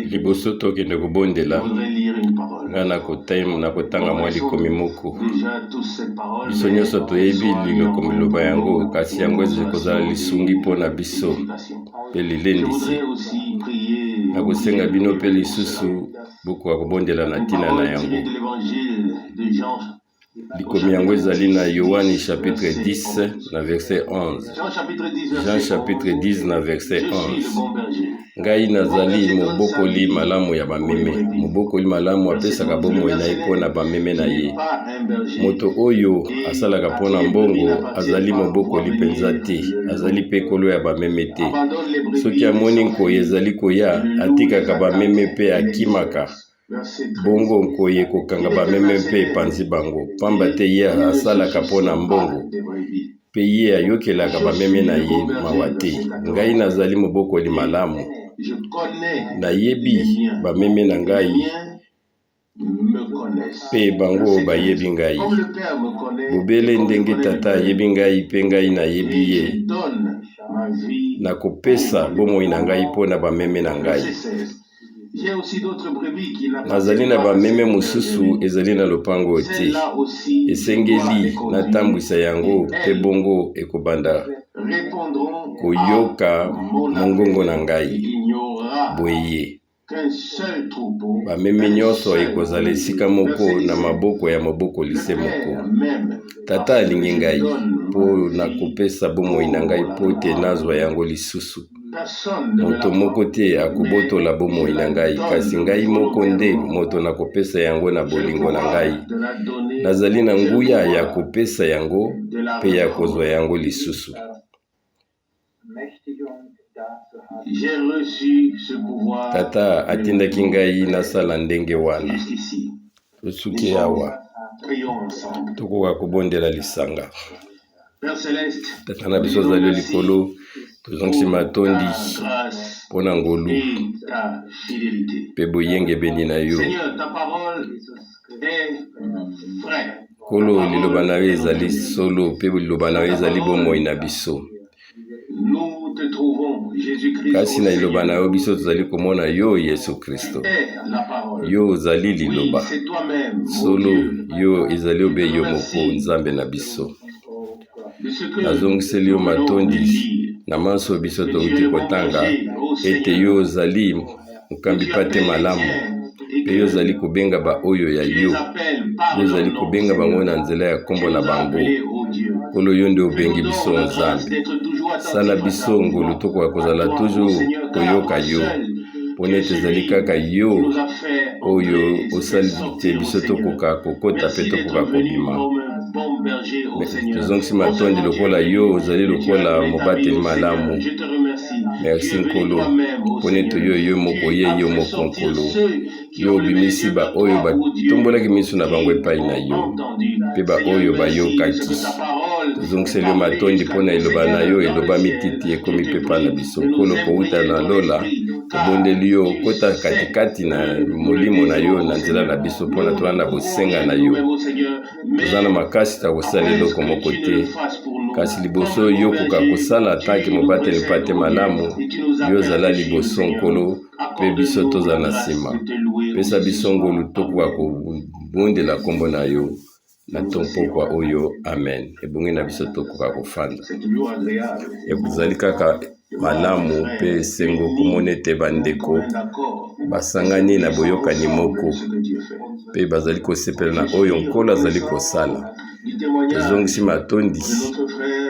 Liboso tokende kobondela, ngai nakotanga mwa likomi moko. Biso nyonso toyebi liloba yango, kasi yango ekozala lisungi mpo na biso mpe lilendisi. Nakosenga bino mpe lisusu bokoka kobondela na ntina na yango. Likomi yango ezali na Yoane chapitre 10 na verset 11. Jean chapitre 10 na verset 11. Ngai nazali mobokoli malamu ya bameme. Mobokoli malamu apesaka bomoi na ye mpo na bameme na ye. Moto oyo asalaka mpo na mbongo azali mobokoli mpenza te, azali mpe nkolo ya bameme te. Soki amoni nkoi ezali koya, atikaka bameme mpe akimaka. Bongo nkoi ekokanga bameme mpe epanzi bango, pamba te ye asalaka mpo na mbongo, mpe ye ayokelaka bameme na ye mawa te. Ngai nazali mobokoli malamu, nayebi bameme na ngai, mpe bango bayebi ngai. Bobele ndenge Tata ayebi ngai mpe ngai nayebi ye, nakopesa bomoi na ngai mpo na bameme na ngai. Nazali na bameme mosusu ezali na lopango te. Esengeli natambwisa yango mpe bongo ekobanda koyoka mongongo na ngai. Boye bameme nyonso ekozala esika moko na maboko ya mobokoli se moko. Tata alingi ngai mpo nakopesa bomoi na ngai mpo te nazwa yango lisusu. Moto moko te akobotola bomoi na ngai, kasi ngai moko nde moto nakopesa yango na bolingo na ngai. Nazali na nguya ya kopesa yango mpe ya kozwa yango lisusu. Tata atindaki ngai nasala ndenge wana. Tosuki awa, tokoka kobondela lisanga. Tata na biso ozali likolo, tozongisi matondi mpo na ngolu mpe boyengebeni na yo. Nkolo, liloba na yo ezali solo mpe liloba na yo ezali bomoi na biso. Kasi na liloba na yo biso tozali komona yo Yesu Kristo. Yo ozali liloba. Solo, yo ezali obe yo moko Nzambe na biso. Nazongiseli yo matondi na manso biso touti kotanga ete yo ozali mokambi mpate malamu mpe yo ozali kobenga baoyo ya yo. Yo ozali kobenga bango na nzela ya nkombo na bango. Nkolo, yo nde obengi biso Nzambe. Sala biso ngolu tokoka kozala toujours koyoka yo, mpo nete ezali kaka yo oyo osali te biso tokoka kokota mpe tokoka kobima. Tozongisi matondi lokola yo ozali lokola mobateli malamu. Merci Nkolo, mpo nete yo yo moko ye yo moko Nkolo. Yo obimisi baoyo batombolaki miso na bango epai na yo mpe baoyo bayokaki. Tozongiseli yo matondi mpo na eloba na yo elobami titi ekomi mpe epai na biso. Nkolo, kowuta na lola, tobondeli yo okota katikati na molimo na yo na nzela na biso mpo na tolanda bosenga na yo. Toza na makasi ta kosala eloko moko te, kasi liboso yo koka kosala tanke mobateli mpate malamu, yo ozala liboso Nkolo, mpe biso tozala na nsima. Pesa biso ngolu tokoka kobondela nkombo na yo na to mpokwa oyo. Amen. Ebongi na biso tokoka kofanda. Ezali kaka malamu mpe esengo komona ete bandeko basangani na boyokani moko mpe bazali kosepela na oyo Nkolo azali kosala. Tozongisi matondi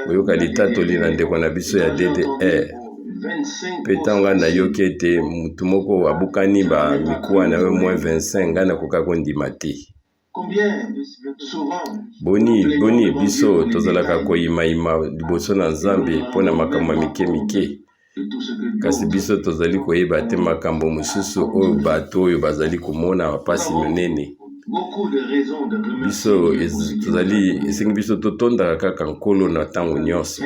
koyoka litatoli na ndeko na biso ya DDR. Mpe ntango ngai nayoki ete motu moko abukani ba mikuwa na yo moins 25, ngai nakoka kondima te. Boni boni biso tozalaka koyimayima liboso na Nzambe mpo na makambo ya mike mike, kasi biso tozali koyeba te makambo mosusu oyo bato oyo bazali komona mpasi minene. Biso tozali esengi biso totondaka kaka Nkolo na ntango nyonso.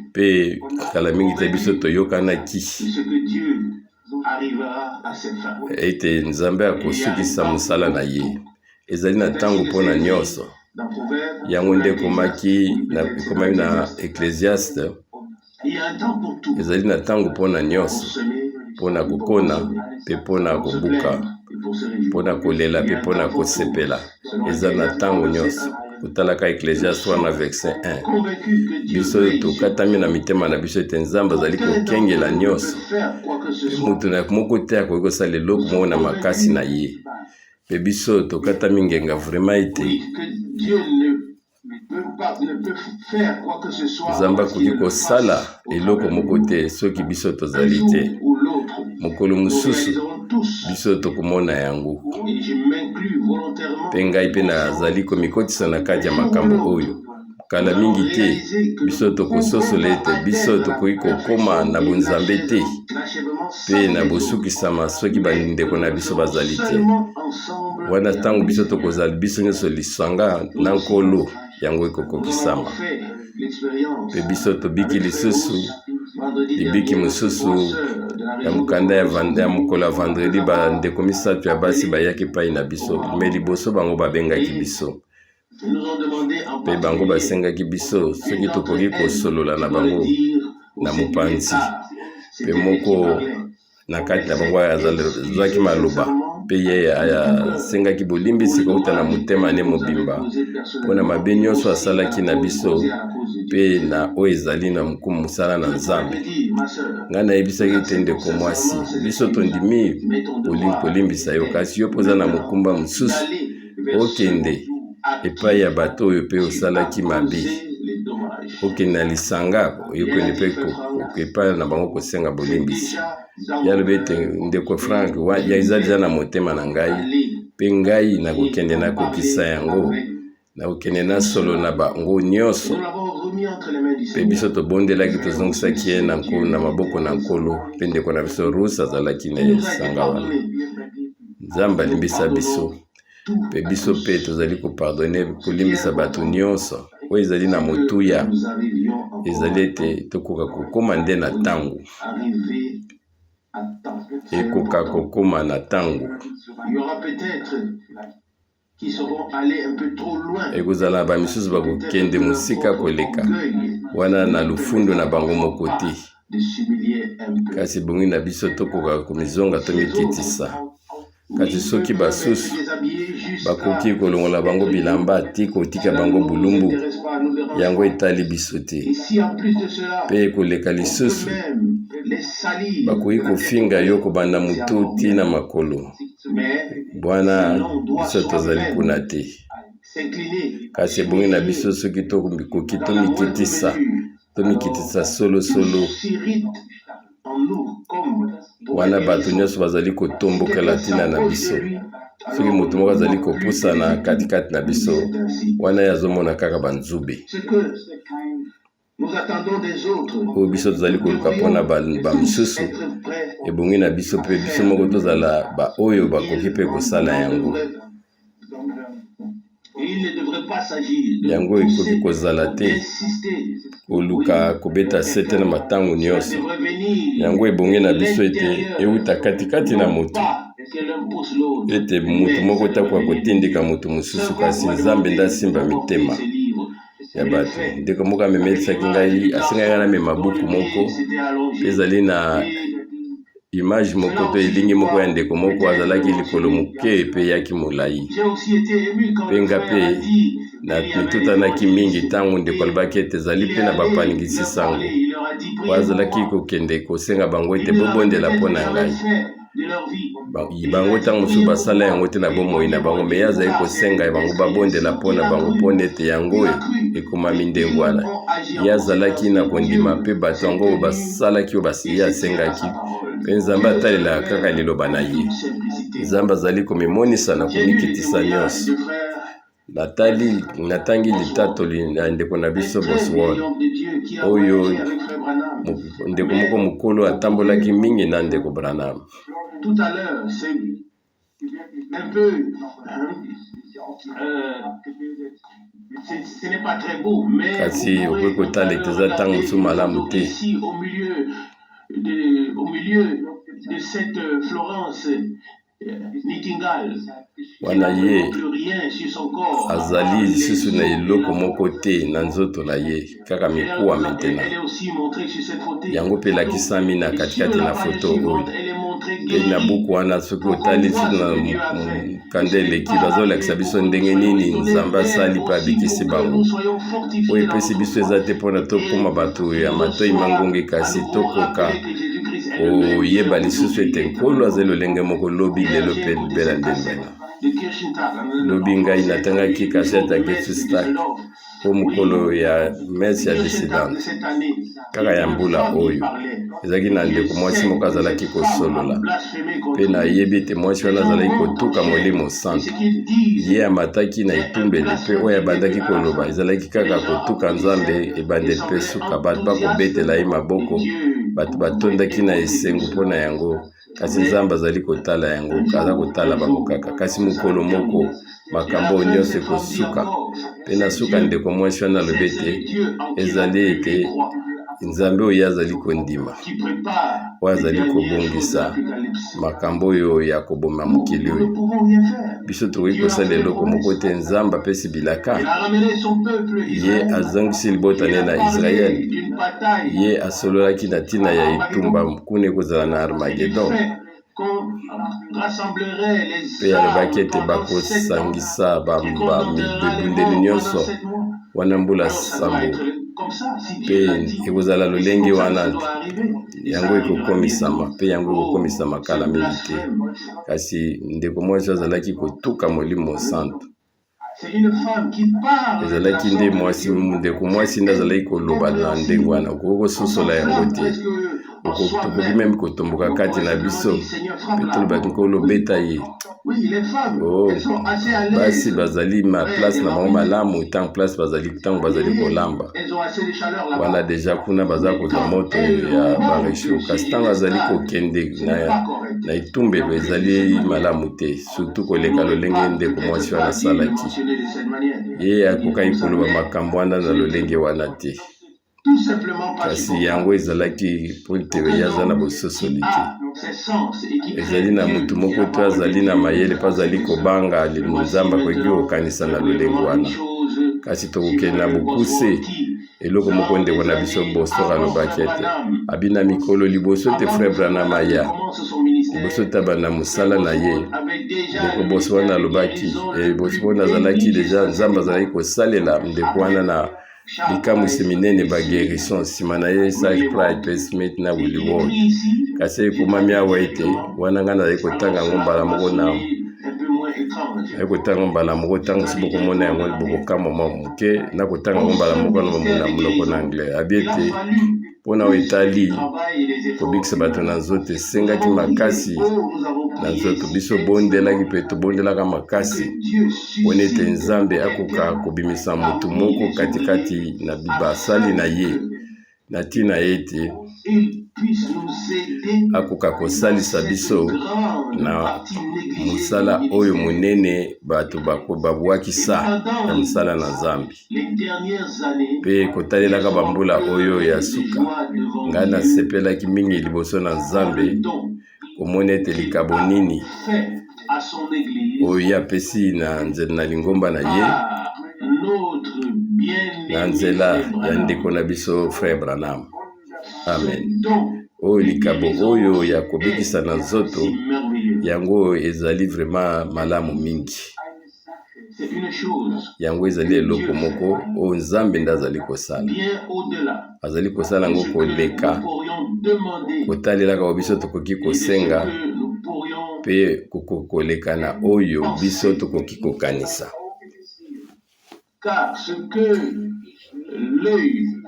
Mpe kala mingi te biso toyokanaki ete Nzambe akosukisa mosala na ye. Ezali na ntango mpo na nyonso. Yango nde ekomaki na, ekomami na Ecclesiaste. Ezali na ntango mpo na nyonso, mpo na kokona mpe mpo na kobuka, mpo na kolela mpe mpo na kosepela. Eza na ntango nyonso. Kotalaka Ecclesiaste 3 na verset 1, biso tokatami na mitema na biso ete Nzambe azali kokengela nyonso, mpe moto na moko te akoki kosala eloko moko na makasi na ye. Mpe biso tokatami ngenga vraiment ete Nzambe akoki kosala eloko moko te soki biso tozali te. Mokolo mosusu biso tokomona yango, mpe ngai mpe nazali komikotisa na kati ya makambo oyo. Kala mingi te biso tokososola ete biso tokoki kokoma na bonzambe te mpe na bosukisama soki bandeko na biso bazali te. Wana ntango biso tokozala biso nyonso lisanga na Nkolo, yango ekokokisama. Mpe biso tobiki lisusu libiki mosusu ya mokanda ya mokolo ya vendredi. Bandeko misato ya basi bayaki epai na biso, me liboso bango babengaki biso mpe bango basengaki biso soki tokoki kosolola na bango na mopanzi. Mpe moko na kati na bango azwaki maloba mpe ye asengaki bolimbisi kouta na motema ne mobimba mpo na mabe nyonso asalaki na biso mpe na oyo ezali na mosala na Nzambe. Ngai nayebisaki ete, ndeko mwasi, biso tondimi kolimbisa yo, kasi yo mpo oza na mokumba mosusu, okende epai ya bato oyo mpe osalaki mabe, okende na lisanga, okende mpe epai na bango kosenga bolimbisi. Ye alobi ete, ndeko Frank, eza deja na motema na ngai, mpe ngai nakokende nakokisa yango, nakokende nasolo na bango nyonso. Mpe biso tobondelaki, tozongisaki ye na na maboko na Nkolo. Mpe ndeko na biso Rus azalaki na esanga wana. Nzambe alimbisa biso, mpe biso mpe tozali kopardonner, kolimbisa bato nyonso. Oyo ezali na motuya ezali ete tokoka kokóma nde na ntango, ekoka kokóma na ntango. Ekozala na bamisusu bakokende mosika koleka wana na lufundu na bango moko te, kasi ebongi na biso tokoka komizonga, tomikitisa. Kasi soki basusu bakoki kolongola bango bilamba ti kotika bango bolumbu, yango etali biso te. Mpe ekoleka lisusu, bakoki kofinga yo kobanda motu ti na makolo, wana biso tozali kuna te. Kasi ebongi na biso, soki tokoki, tomikitisa, tomikitisa solosolo. Wana bato nyonso bazali kotombokela ntina na biso, soki moto moko azali kopusana katikati na biso, wana ye azomona kaka banzube. Oyo biso tozali koluka mpona bamisusu, ebongi na biso mpe biso moko tozala baoyo bakoki mpe kosala yango. Yango ekoki kozala te koluka kobeta sete na matango nyonso. Yango ebongi na biso ete euta katikati na moto, ete moto moko takoka kotindika moto mosusu, kasi Nzambe nde asimba mitema ya bato. Ndeko moko amemelisaki ngai, asengaki ngai namema buku moko ezali na image moko to elingi moko ya ndeko moko azalaki likolo moke mpe eyaki molai. Mpe nga mpe mitutanaki mingi ntango ndeko alobaki ete ezali mpe na bapalingisi sango oyo azalaki kokende kosenga bango ete bobondela mpo na ngai. Bango ntango mosusu basala yango te na bomoi na bango, me ye azali kosenga bango babondela mpo na bango, mpo ete yango ekomami ndenge wana. Ye azalaki na kondima, mpe bato yango oyo basalaki oyo ye asengaki. Mpe Nzambe atalelaka kaka liloba na ye. Nzambe azali komimonisa na komikitisa nyonso. Natali, natangi litatoli ya ndeko na biso Bosworth, oyo ndeko moko mokolo atambolaki mingi na ndeko Branham. Tout à l'heure, c'est un peu, ce n'est pas très beau, mais kasi okoki kotala ete eza ntango mosusu malamu te. Ici, au milieu de cette Florence. Wana ye azali lisusu na eloko moko te na nzoto na ye, kaka mikuwa maintenant. Yango mpe elakisami na katikati na foto oyo. Mpe na buku wana, soki otali lisusu na mokanda eleki, bazolakisa biso ndenge nini Nzambe asali mpe abikisi bango. Oyo epesi biso eza te mpona tokóma bato ya matoi mangongi, kasi tokoka koyeba lisusu ete Nkolo azali lolenge moko lobi, lelo mpe libela nde libela. Lobi ngai natangaki kasete ya Getsustak mpo mokolo ya messe ya dissidente kaka ya mbula oyo, ezalaki na ndeko mwasi moko azalaki kosolola, mpe nayebi ete mwasi wana azalaki kotuka Molimo Santu. Ye amataki na etumbeli, mpe oyo abandaki koloba ezalaki kaka kotuka Nzambe ebandeli mpe suka. Bato bakobetela ye maboko, bato batondaki na esengo mpo na yango, kasi Nzambe azali kotala yango, aza kotala bango kaka. Kasi mokolo moko makambo oyo nyonso ekosuka. Mpe na suka, ndeko mwasi wana alobi ete ezali ete Nzambe oyo azali kondima, oyo azali kobongisa makambo oyo ya koboma mokili oyo. Biso tokoki kosala eloko moko te. Nzambe apesi bilaka. Ye azongisi libota ne na Israele. Ye asololaki na ntina ya etumba kuna ekozala na Armagedon, mpe alobaki ete bakosangisa bibundeli nyonso wana mbula 7, mpe ekozala lolenge wana. Yango ekokomisama, mpe yango ekokomisama kala mingi te. Kasi ndeko mwasi azalaki kotuka Molimo Santu. Ezalaki nde mwasi, ndeko mwasi nde azalaki koloba na ndenge wana. Okoki kososola yango te. Tokoki même kotomboka kati na biso mpe tolobaki: "Nkolo, beta ye." Oh, basi bazali ma place na bango malamu ntango place bazali, ntango bazali kolamba wana, déjà kuna baza kozwa moto ya ba réchaud. Kasi ntango azali kokende na etumbelo, ezali malamu te, surtout koleka lolenge ndeko mwasi wana asalaki. Ye akokaki koloba makambo wana na lolenge wana te, kasi yango ezalaki mpo ete ye aza na bososoli te. Ezali na motu moko to azali na mayele mpe azali kobanga Nzambe akoki kokanisa na lolenge wana. Kasi tokokende na bokuse. Eloko moko ndeko na biso Bostor alobaki ete abi na mikolo liboso te frère Branham aya, liboso te abanda mosala na ye, ndeko Boso wana alobaki, Boso wana azalaki déjà, Nzambe azalaki kosalela ndeko wana na likamwisi minene, ba guérison. Nsima na ye Sage Pride mpe Smith na Willy Ward. Kasi ekomami awa ete wana ngai nazali kotanga yango mbala moko, na nazali kotanga mbala moko, ntango si bokomona yango bokokamwa mwa moke. Na kotanga yango mbala moko na monoko na anglais, abi ete mpona oyo etali kobikisa bato na nzoto, esengaki makasi na nzoto. Biso bondelaki mpe tobondelaka makasi mpona ete Nzambe akoka kobimisa motu moko katikati na basali na ye, na ntina ete akoka kosalisa biso na mosala oyo monene bato babwakisa na mosala na Nzambe. Mpe kotalelaka bambula oyo ya suka, ngai nasepelaki mingi liboso na Nzambe komona ete likabo nini oyo ye apesi na nzela na lingomba na ye, na nzela ya ndeko na biso frère Branham. Amen. Oyo likabo oyo ya kobikisa na nzoto, yango ezali vraiment malamu mingi. Yango ezali eloko moko oyo Nzambe nde azali kosala. Azali kosala yango koleka kotalelaka oyo biso tokoki kosenga mpe koleka na oyo biso tokoki kokanisa,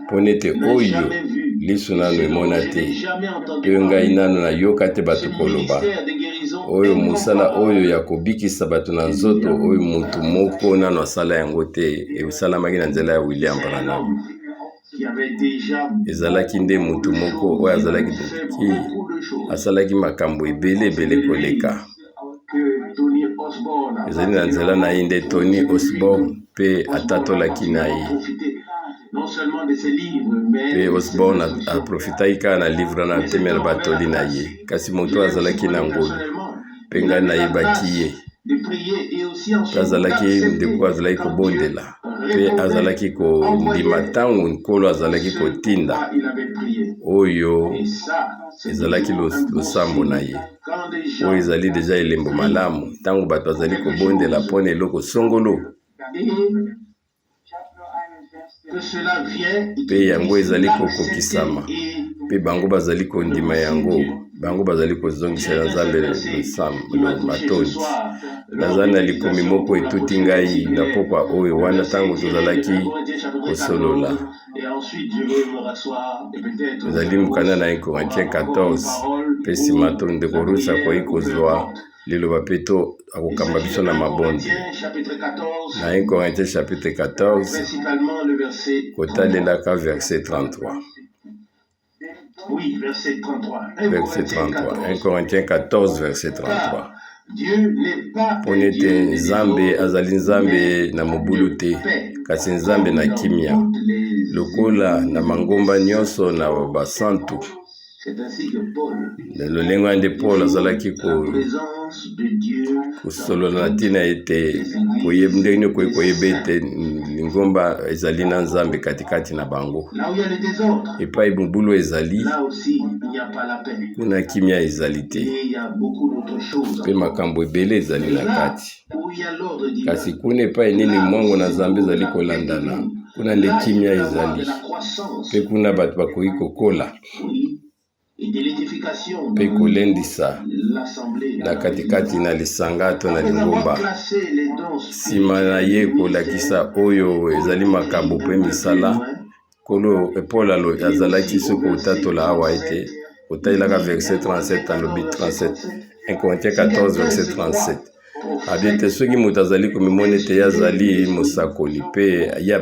mpo ete oyo liso nano emona te, mpe ngai nano nayoka te bato koloba, oyo mosala oyo ya kobikisa bato na nzoto, oyo motu moko nano asala yango te, esalamaki na nzela ya William Branham. Ezalaki nde motu moko oyo azalaki, asalaki makambo ebele ebele koleka. Ezali na nzela na ye nde Tony Osborn mpe atatolaki na ye, mpe Osborn aprofitaki kaka na livre wana, atemi na batoli na ye. Kasi moto azalaki na ngolu. Mpe ngai nayebaki ye. Mpe azalaki ndeko azalaki kobondela mpe azalaki kondima ntango Nkolo azalaki kotinda oyo ezalaki losambo na ye. Oyo ezali deja elembo malamu ntango bato bazali kobondela mpo na eloko songolo mpe yango ezali kokokisama mpe bango bazali kondima yango, bango bazali kozongisela Nzambe matondi. Naza na likomi moko etuti ngai na pokwa oyo wana ntango tozalaki kosolola. Ezali mokanda na 1 Corinthiens 14 mpe nsima to ndeko Ruth akoki kozwa liloba mpe to akokamba biso na mabondi. Na 1 Corinthiens chapitre 14 kotalelaka verset 33. Oui, verset 33. 1 Verset 33. 1 Corinthiens 14 verset 33. Mpo ete Nzambe azali Nzambe na mobulu te, kasi Nzambe na kimia, lokola na mangomba nyonso na basantu. Na lolenge wana nde Paul azalaki kosolola na ntina ete ndenge nini okoki koyeba ete lingomba ezali na Nzambe katikati na bango. Epai mobulu ezali, kuna kimia ezali te, mpe makambo ebele ezali na kati. Kasi kuna epai nini mwango na Nzambe ezali kolandana, kuna nde kimia ezali, mpe kuna bato bakoki kokola mpe kolendisa na katikati na lisanga to na lingomba. Nsima na ye kolakisa oyo ezali makambo mpe misala, Nkolo Paul azalaki soki kotatola awa ete kotalelaka verset 37 alobi 37 1 Corinthiens 14 verset 37 abi ete soki moto azali komimona ete ye azali mosakoli mpe ye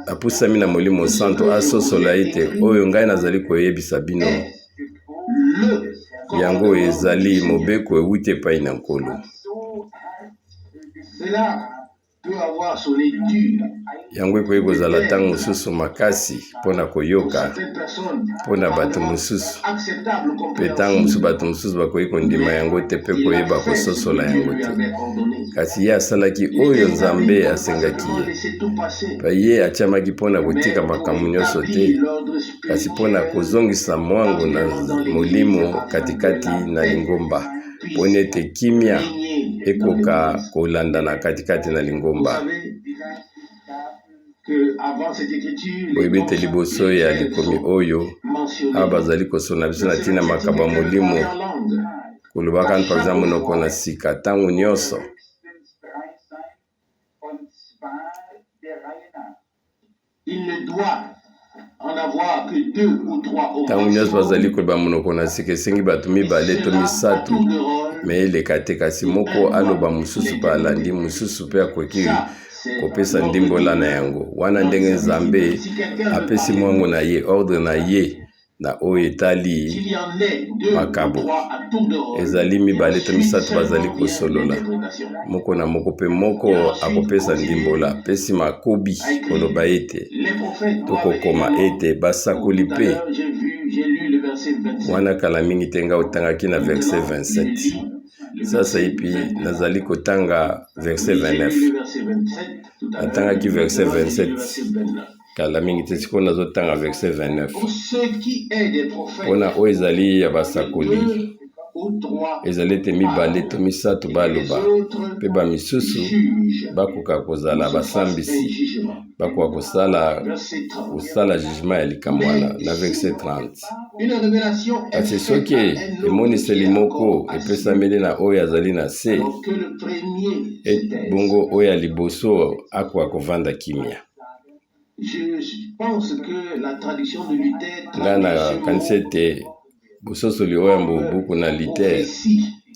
apusami na Molimo Santo, asosola ete oyo ngai nazali koyebisa bino yango ezali mobeko ewuti epai na Nkolo. Yango ekoki kozala ntango mosusu makasi mpo na koyoka mpo na bato mosusu, mpe ntango mosusu bato mosusu bakoki kondima yango te mpe koyeba kososola yango te. Kasi ye asalaki oyo Nzambe asengaki ye. Mpe ye atiamaki mpo na kotika makambo nyonso te, kasi mpo na kozongisa mwango na molimo katikati na lingomba. mpo ete kimia ekoka kolandana katikati na lingomba. Boyebi ete liboso ya likomi oyo, awa bazali kosolola na biso na ntina makambo ya molimo, kolobaka mpenza monoko na sika ntango nyonso. Ntango nyonso bazali koloba monoko na sika, esengi bato mibale to misato, me eleka te, kasi moko aloba, mosusu mpe alandi, mosusu mpe akoki kopesa ndimbola na yango. Wana ndenge Nzambe apesi mwango na ye, ordre na ye na oyo etali makabo. Ezali mibale to misato bazali kosolola moko na moko, mpe moko akopesa ndimbola, mpe nsima akobi koloba ete tokokoma ete basakoli mpe wana. Kala mingi te ngai otangaki na verset 27, sasaipi nazali kotanga verset 29. Natangaki verset 27 kala mingi te, sikoyo nazotanga verset 29. Mpona oyo ezali ya basakoli, ezali ete mibale to misato baloba, mpe bamisusu bakoka kozala basambisi, bakoka kosala jugement ya likambo wana. Na verset 30: kasi soki emoniseli moko epesameli na oyo azali na se, bongo oyo ya liboso akoka kovanda kimia. Ngai nakanisi ete bososoli oyo ya buku na Luther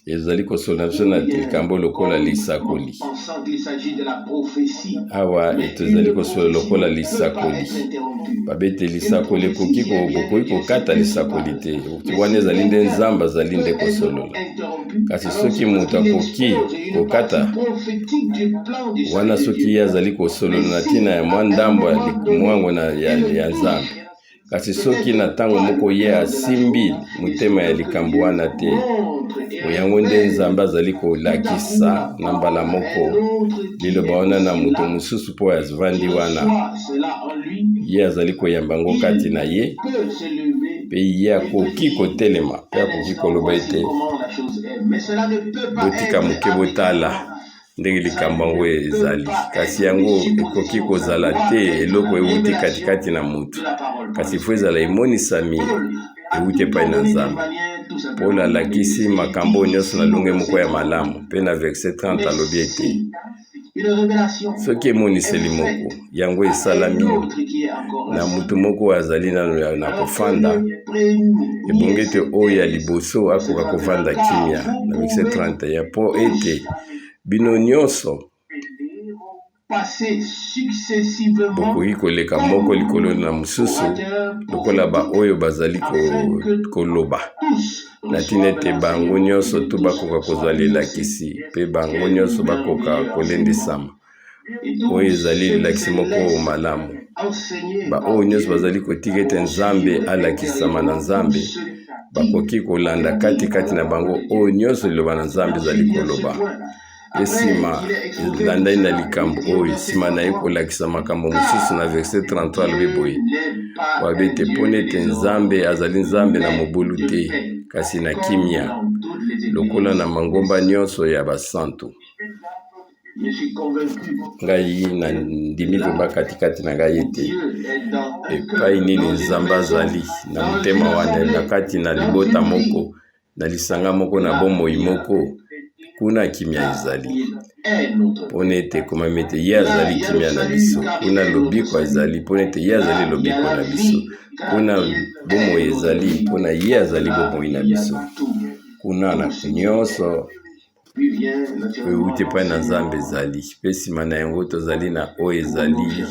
ezali kosolola biso na likambo lokola lisakoli. Awa tozali kosolola lokola lisakoli. Babete lisakoli ekoki, bokoki kokata lisakoli te. Wana ezali nde Nzambe azali nde kosolola. Kasi soki moto akoki kokata wana, soki ye azali kosolola na ntina ya mwa ndambo ya mwango ya Nzambe. Kasi soki na ntango moko ye asimbi motema ya likambo wana te, yango nde Nzambe azali kolakisa na mbala moko liloba wana na moto mosusu mpo avandi wana. Ye azali koyamba yango kati na ye, mpe ye akoki kotelema mpe akoki koloba ete, Botika moke botala ndenge likambo yango ezali. Kasi yango ekoki kozala te eloko euti katikati na moto, kasi fo ezala emonisami euti epai na Nzambe. Paul alakisi makambo oyo nyonso na longe moko ya malamu, mpe na verset 30 alobi ete soki emoniseli moko yango esalami na moto moko oyo azali nano na kofanda, ebongi ete oyo ya liboso akoka kofanda kimia. Na verset 31, mpo ete bino nyonso bokoki koleka moko likolo na mosusu lokola baoyo bazali koloba, na ntina ete bango nyonso to bakoka kozwa lilakisi mpe bango nyonso bakoka kolendisama. Oyo ezali lilakisi moko malamu. Baoyo nyonso bazali kotika ete Nzambe alakisama na Nzambe bakoki kolanda katikati na bango oyo nyonso liloba na Nzambe ezali koloba. Mpe nsima elandani na likambo oyo, nsima na ye kolakisa makambo mosusu na verset 33 alobi boye, po alobi ete mpo ete Nzambe azali Nzambe na mobulu te, kasi na kimia, lokola na mangomba nyonso ya basantu. Ngai nandimi vrema katikati na ngai ete epai nini Nzambe azali na motema wana, na kati na libota moko, na lisanga moko, na bomoi moko, kuna kimia ezali. Mpona ete ekomami ete ye azali kimia na biso. Kuna lobiko ezali, mpona ete ye azali lobiko na biso. Kuna bomoi ezali, mpona ye azali bomoi na biso. Kuna na nyonso oyo euti epai na Nzambe ezali, mpe nsima na yango tozali na oyo ezali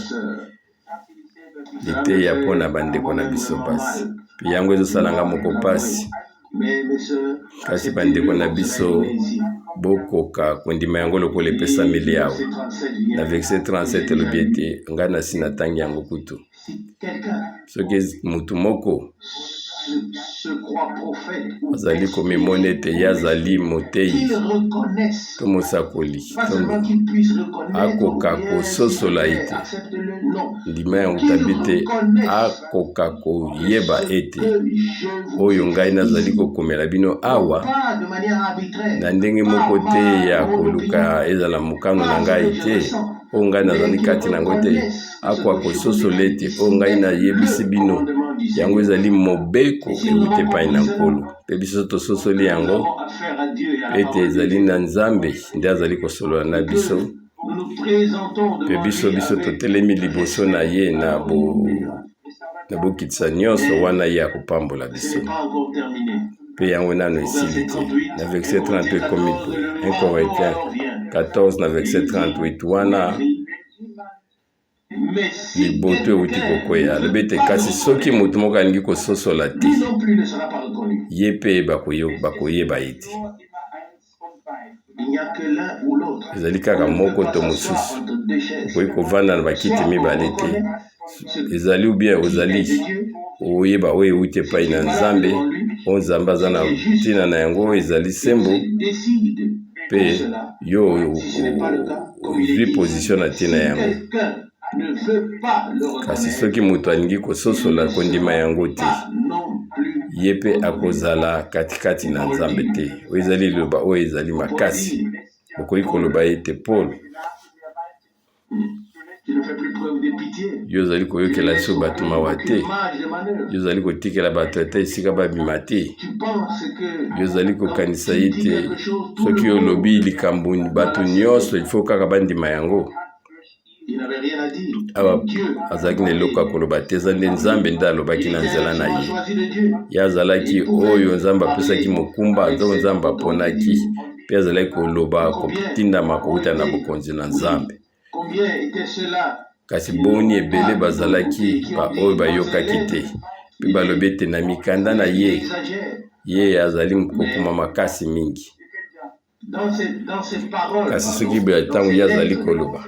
liteya mpo na bandeko na biso basi. Mpe yango ezosala nga moko mpasi, kasi bandeko na biso bokoka kondima yango lokola epesameli awa. Na verset 37 elobi ete ngai nasi natangi yango kutu. Soki moto moko azali komimona ete ye azali moteyi to mosakoli, akoka kososola ete ndima yango tabi te, akoka koyeba ete oyo ngai nazali kokomela bino awa na ndenge moko te ya koluka ezala mokano na ngai te, oyo ngai nazali kati na yango te, akoka kososola ete oyo ngai nayebisi bino yango ezali mobeko euti epai na Nkolo. Mpe biso tososoli yango ete ezali na Nzambe nde azali kosolola na biso, mpe biso biso totelemi liboso na ye na bo na bokitisa nyonso wana ye akopambola biso. Mpe yango nano esili te. Na verset 38 ekomi boye, 1 Corinthiens 14 na verset 38 wana liboto euti kokwea, alobi ete kasi soki moto moko alingi kososola te, ye mpe bakoyeba ye te. Ezali kaka moko to mosusu. Okoki kovanda na bakiti mibale te. Ezali ou bien ozali oyeba oyo euti epai na Nzambe, oyo Nzambe aza na ntina na yango, oyo ezali sembo, mpe yo ozwi position na ntina yango. Kasi soki moto alingi kososola kondima yango te, ye mpe akozala katikati na Nzambe te. Oyo ezali liloba oyo ezali makasi. Okoki koloba ete Paul, yo ozali koyokela biso bato mawa te, yo ozali kotikela bato ata esika babima te, yo ozali kokanisa ete soki olobi likambo bato nyonso ifo kaka bandima yango. Awa azalaki na eloko ya koloba te, eza nde Nzambe nde alobaki na nzela na ye. Ye azalaki oyo Nzambe apesaki mokumba, oyo Nzambe aponaki, mpe azalaki koloba kotindama kouta na bokonzi na Nzambe. Kasi boni ebele bazalaki baoyo bayokaki te, mpe balobi ete na mikanda na ye, ye azali kokoma makasi mingi. Kasi soki boye ntango ye azali koloba,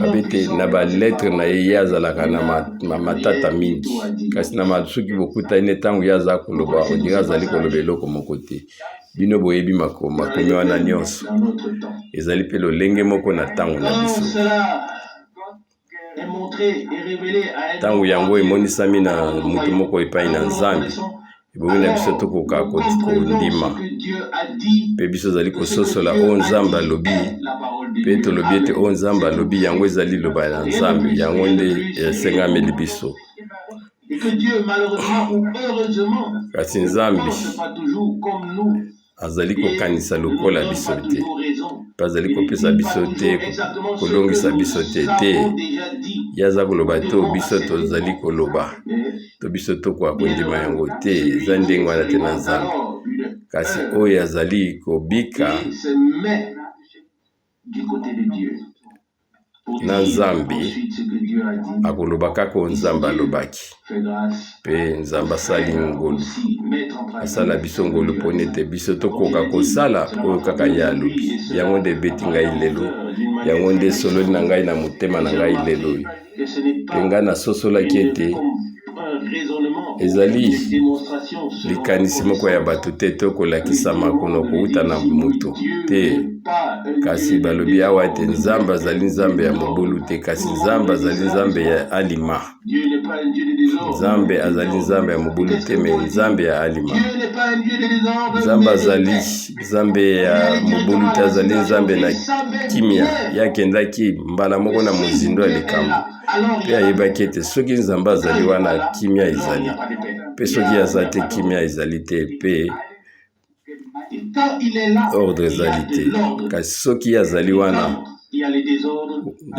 Babi ete na ba lettre na ye, ye azalaka na matata mingi, kasi na soki bokutani ne ntango ye aza koloba, on dirait azali koloba eloko moko te. Bino boyebi makomi wana nyonso. Ezali mpe lolenge moko na ntango na biso. Ntango yango emonisami na moto moko epai na Nzambe, ebongi na biso tokoka kondima, mpe biso ozali kososola oyo Nzambe alobi, mpe tolobi ete oyo Nzambe alobi yango ezali liloba ya Nzambe, yango nde esengameli biso. Kasi Nzambe azali kokanisa lokola biso te, mpe azali kopesa biso te, kolongisa biso te. Te, ye aza koloba te oyo biso tozali koloba, to biso tokoka kondima yango te. Eza ndenge wana te na Nzambe. Kasi oyo azali kobika na Nzambe akoloba kaka oyo Nzambe alobaki. Mpe Nzambe asali ngolu, asala biso ngolu mpo ete biso tokoka kosala oyo kaka ye alobi. Yango nde ebeti ngai lelo, yango nde esololi na ngai na motema na ngai lelo oyo. Mpe ngai nasosolaki ete ezali likanisi moko ya bato te to kolakisama kono kouta na moto te, kasi balobi awa ete Nzambe azali Nzambe ya mobulu te, kasi Nzambe azali Nzambe ya alima. Nzambe azali Nzambe ya mobulu te, me Nzambe ya alima. Nzambe azali Nzambe ya mobulu te, azali Nzambe na kimia. Ye akendaki mbala moko na mozindo ya likambo, mpe ayebaki ete soki Nzambe azali wana, kimia ezali, mpe soki aza te, kimia ezali te, mpe ordre ezali te. Kasi soki ye azali wana,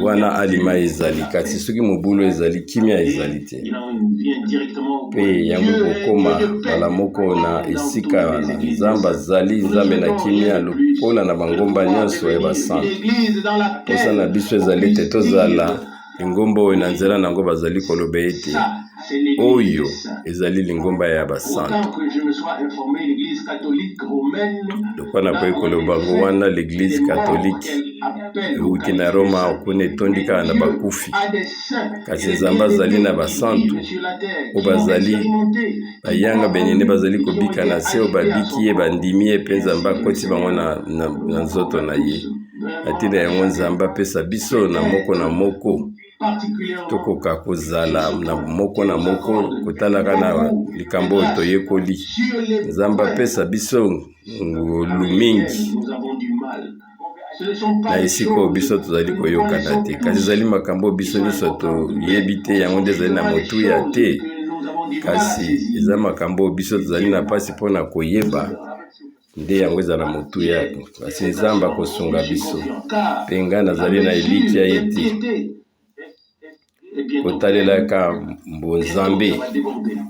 wana alima ezali, kasi soki mobulu ezali, kimia ezali te. Mpe yango ekokoma mbala moko na esika wana. Nzambe azali Nzambe na kimia lokola na bangomba nyonso ya basantu. Mposa na biso ezali ete tozala lingomba oyo na nzela na yango bazali koloba ete oyo ezali lingomba ya basantu. Lokola nakoki koloba yango wana, l'Eglise catholique euti na Roma, kuna etondi kaka na bakufi. Kasi Nzambe azali na basantu oyo bazali bayanga benene, bazali kobika na se, oyo babiki ye, bandimi ye, mpe Nzambe akoti bango na nzoto na ye. Na ntina yango, Nzambe apesa biso na moko na moko tokoka kozala na moko na moko kotalaka na likambo oyo toyekoli. Nzambe apesa biso ngolu mingi na esika oyo biso tozali koyokana te, kasi ezali makambo oyo biso nyonso toyebi te, yango nde ezali na motuya te, kasi eza makambo oyo biso tozali na mpasi mpona koyeba, nde yango ezala motuya. Kasi Nzambe akosunga biso, mpe ngai nazali na elikya ete kotalelaka bonzambe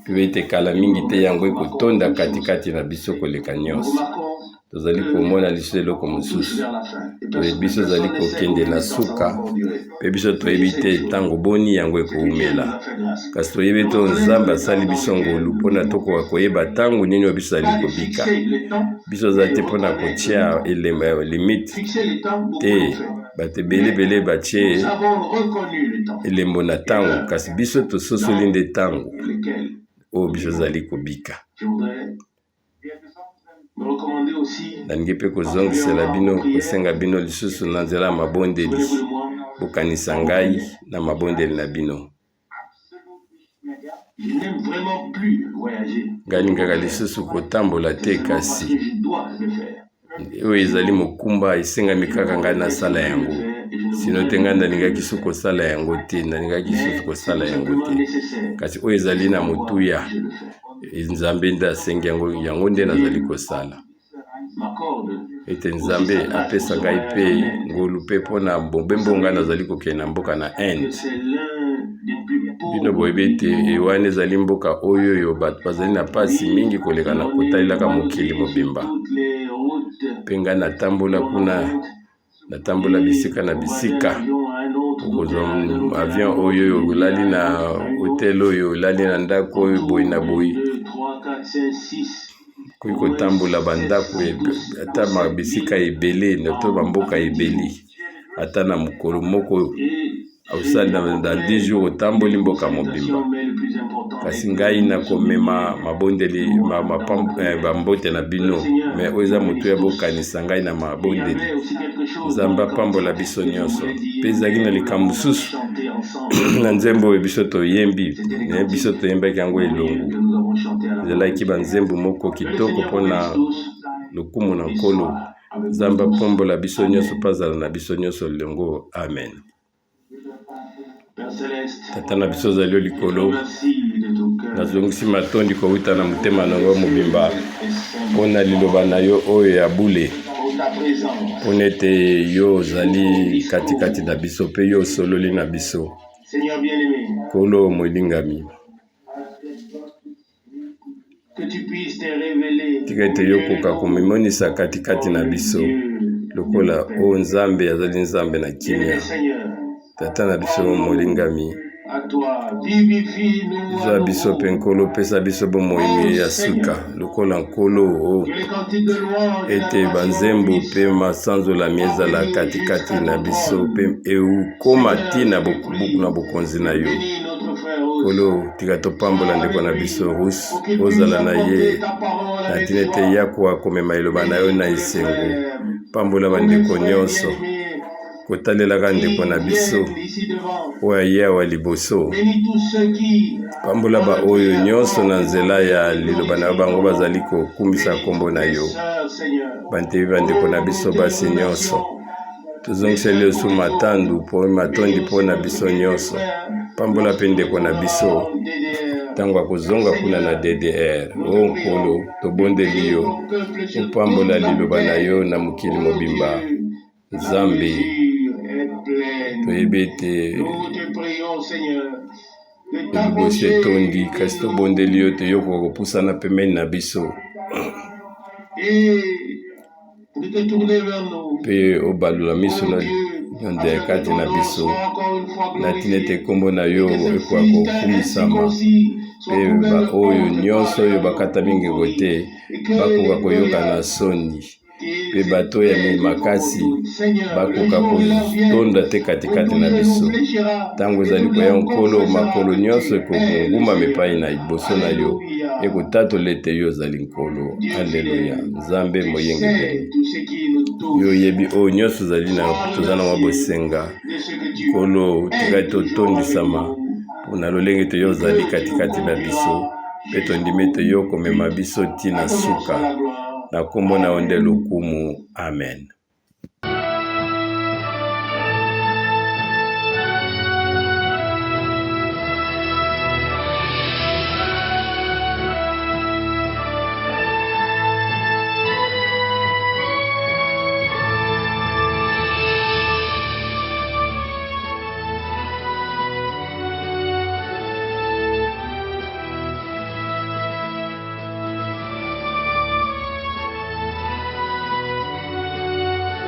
mpe ete kala mingi te yango ekotonda katikati na biso koleka nyonso. Tozali komona lisusu eloko mosusu, biso ezali kokende na suka, mpe biso toyebi te ntango boni yango ekoumela, kasi toyebi ete Nzambe asali biso ngolu mpona tokoka koyeba ntango nini oyo biso azali kobika. Biso eza te mpona kotia elembo ya limite te. Bato ebele ebele batie elembo na ntango, kasi biso tososoli nde ntango oyo biso ezali kobika. Nalingi mpe kozongisela bino, kosenga bino lisusu na nzela ya mabondeli, bokanisa ngai na mabondeli na bino. Ngai nalingaka lisusu kotambola te, kasi oyo ezali mokumba esengami kaka ngai nasala yango, sino te ngai nalingaki susu kosala yango te, nalingaki susu kosala yango te. Kasi oyo ezali na motuya, Nzambe nde asengi yango, yango nde nazali kosala. Ete Nzambe apesa ngai mpe ngolu mpe mpo na mobembo ngai nazali kokende na mboka na Inde. Bino boyebi ete wana ezali mboka oyo oyo bato bazali na mpasi mingi koleka na kotalelaka mokili mobimba. Mpe ngai natambola kuna, natambola bisika na bisika. Okozwa avion oyo oyo olali na hotel oyo olali na ndako oyo boye na boye. Okoki kotambola bandako ata bisika ebele to bamboka ebele. Ata na mokolo moko osali na 10 jours otamboli mboka mobimba. Kasi ngai nakomema mabondeli eh, bambote na bino, me oyo eza motuya, bokanisa ngai na mabondeli. Nzambe apambola biso nyonso. Mpe ezalaki na likambo mosusu na nzembo oyo biso toyembi, biso toyembaki yango elongo. Ezalaki banzembo moko kitoko mpona lokumu na Nkolo. Nzambe apambola biso nyonso mpe azala na biso nyonso elongo. Amen. Tata na biso ozali likolo, nazongisi matondi kowuta na motema na ngai mobimba mpo na liloba na yo oyo ya bule, mpo na ete yo ozali katikati na biso mpe yo osololi na biso. Nkolo molingami, tika ete yo okoka komimonisa katikati na biso lokola oyo Nzambe azali Nzambe na kimia. Tata na biso molingami, zwa biso mpe Nkolo, pesa biso bomoi ya suka lokola Nkolo, o ete banzembo mpe masanzolami ezala katikati na biso mpe ekoma ti na bokonzi na yo. Nkolo, tika topambola ndeko na biso Rus, ozala na ye na ntina ete ye akoka komema liloba na yo na esengo. Pambola bandeko nyonso, kotalelaka ndeko na biso oyo aye awa liboso. Pambola baoyo nyonso na nzela ya liloba na yo bango bazali kokumisa nkombo na yo. Bantebi bandeko na biso basi nyonso, tozongiseli yo su matandu mpo matondi mpo na biso nyonso. Pambola mpe ndeko na biso ntango akozonga kuna na DDR. O Nkolo, tobondeli yo opambola liloba na yo na mokili mobimba. Nzambe, toyebi ete liboso etondi, kasi tobondeli yo ete yo okoka kopusana pembeni na biso mpe obalola miso na nde kati na biso, na ntina ete nkombo na yo ekoka kokumisama mpe baoyo nyonso oyo bakatami ngengo te bakoka koyoka na soni, mpe bato ya mimi makasi bakoka kotonda te katikati na biso. Ntango ezali koya, Nkolo, makolo nyonso ekongumama epai na liboso na yo, ekotatola ete yo ozali Nkolo. Aleluya! Nzambe moyengebene, yo oyebi oyo nyonso ezali na toza na mwa bosenga. Nkolo, tika ete otondisama na lolenge ete yo ozali katikati na biso, mpe tondimi ete yo okomema biso ti na suka. Na nkombo na yo nde lokumu. Amen.